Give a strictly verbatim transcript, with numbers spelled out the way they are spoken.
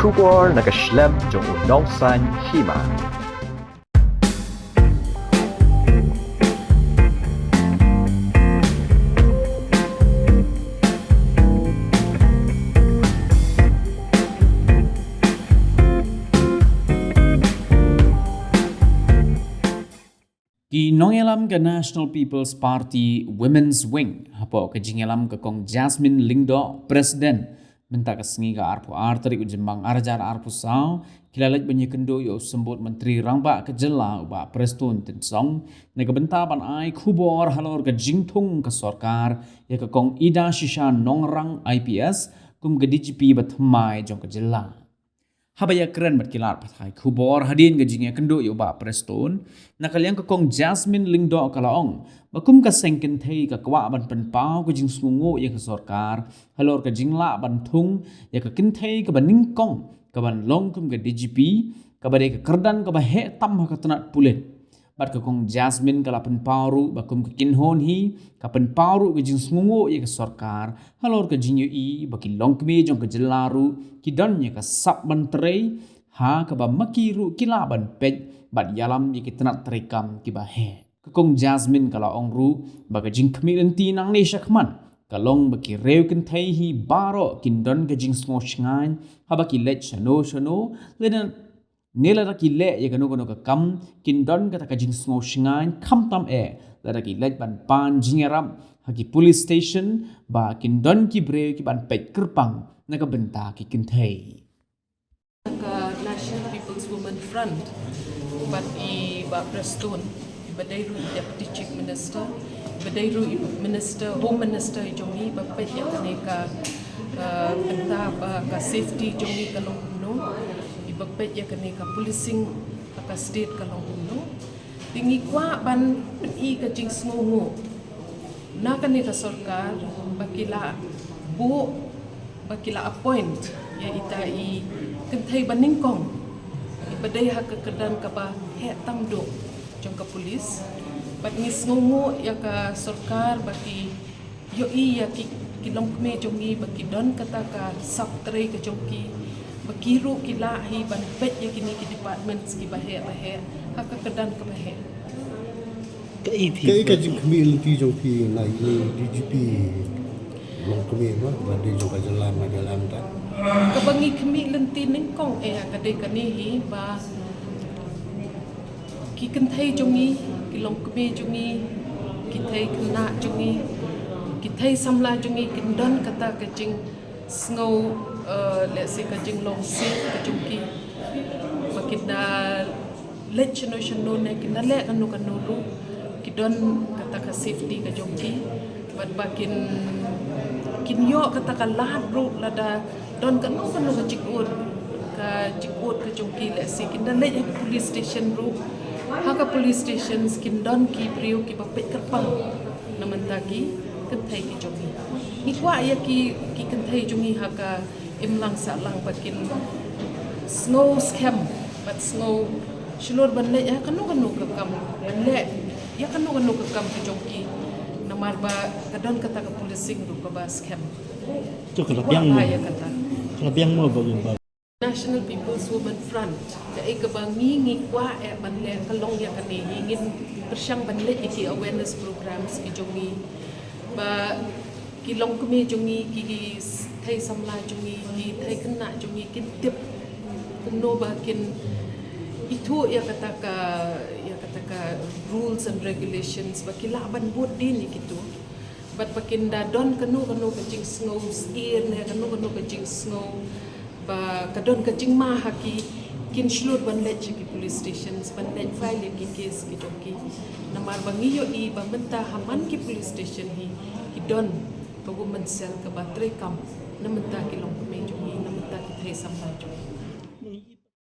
Khubor na ka shlem jong u nongsaiñ hima. Ki nongïalam ka National People's Party Women's Wing, hapoh ka jingïalam ka Kong Jasmine Lyngdoh, President, mynta ka sngi ka arphew ar tarik u Jymmang arhajar arphew saw, ki la leit ban ïakynduh ïa u Symbud Myntri Rangbah ka jylla u Bah Prestone Tynsong, na ka bynta ban ai khubor halor ka jingthung ka sorkar ïa ka Kong Idashisha Nongrang I P S kum ka D G P bathymmai jong ka jylla. Haba ïakren bad ki lad pathai khubor hadien ka jingïakynduh ïa u Bah Prestone, na ka liang ka Kong Jasmine Lyngdoh ka la ong ba kum ka seng kynthei ka kwah ban pynpaw ka jingsngewnguh ïa ka sorkar halor ka jinglah ban thung ïa ka kynthei kaba nyngkong kaban long kum ka D G P, kaba dei ka kyrdan kaba heh tam ha ka tnat pulit. Bad ka Kong Jasmine ka la pynpaw ruh ba kum ka kynhun hi ka pynpaw ruh ka jingsngewnguh ïa ka sorkar halor ka jingïohi ba ki longkmie jong ka jylla ruh ki don ïa ka sap ban trei, ha kaba ma ki ruh ki lah ban peit bad ïalam ïa ki tnat treikam kiba heh. Ka Kong Jasmine ka la ong ruh ba ka jingkhmih lynti nangne shakhmat ka long ba ki riew kynthei hi baroh kin don ka jingsngew shngaiñ haba ki leit shano shano, lane ne lada ki leh ïa kano kano ka kam, kin don kata ka jingsngew shngaiñ, khamtam eh lada ki leit ban pan jingïarap ha ki police station, ba kin don ki briew ki ban peit kyrpang na ka bynta ki kynthei. Ka National People's Women Front, bad i Bah Prestone, i ba dei ruh i Deputy Chief Minister, i ba dei ruh i Minister, Home Minister jong ngi, ba peit ïa kane ka, uh, bynta ba ka safety jong ngi ka long kumno, i ba peit ïa kane ka policing ha ka state ka long kumno. Te ngi kwah ban pyni ka jingsngewnguh na kane ka sorkar ba ki la buh, ba ki la appoint ïa ita i kynthei ba nyngkong, i ba dei ha ka kyrdan kaba heh tam duh jong ka police. Bad ngi sngewnguh ïa ka sorkar ba ki ïohi ïa ki, ki longkmie jong ngi ba ki don kata ka sap trei ka jong ki, ba ki ruh ki lah hi ban peit ïa kine ki departments kiba heh ba heh ha ka kyrdan kaba heh. Kaei phi, kaei ka jingkhmih lynti jong phi na ine i D G P longkmie ba, ba dei jong ka jylla Meghalaya mynta? Kaba ngi khmih lynti nyngkong eh ka dei kane hi ba ki kynthei jong ngi, ki longkmie jong ngi, ki thei khynnah jong ngi, ki thei samla jong ngi kin don kata ka jingsngew, eh, lehse ka jinglong safe ka jong ki. Ba kin da leit shano shano ne kin da leh kano kano ruh, ki don kata ka safety ka jong ki. Bad ba kin, kin ïoh kata ka lad ruh lada don kano kano ka jingud, ka jingud ka jong ki, lehse kin da leit ha ka police station ruh. Ha ka police stations kin don ki briew kiba peit kyrpang na bynta ki kynthei ki jong ngi. Ngi kwah ïa ki, ki kynthei jong ngi ha ka imlang sahlang ba kin sngew skhem bad sngew shlur ban leh ïa kano kano ka kam, ban leh ïa kano kano ka kam ka jong ki, namar ba ka don kata ka policing ruh kaba skhem. To ka la biang mo, ïa kata ka la biang mo ba, ba National People's Women Front, kaei kaba ngi, ngi kwah eh ban leh ka long ïa kane, ngi ngin pyrshang ban leh ïa ki awareness programs ki jong ngi, ba ki longkmie jong ngi, ki, ki thei samla jong ngi, ki thei khynnah jong ngi kin tip kumno ba kin ithuh ïa kata ka, ïa kata ka rules and regulations, ba ki lah ban bud dien ïa kito. Bad ba kin da don kano kano ka jingsngew syier ne kano kano ka jingsngew ba ka don ka jingma ha ki, kin shlur ban leit sha ki police stations, ban leit file ïa ki case ki jong ki. Namar ba ngi ïohi ba mynta ha man ki police station hi ki don ka women cell kaba treikam na bynta ki longkmie jong ngi, na bynta ki thei samla jong ngi.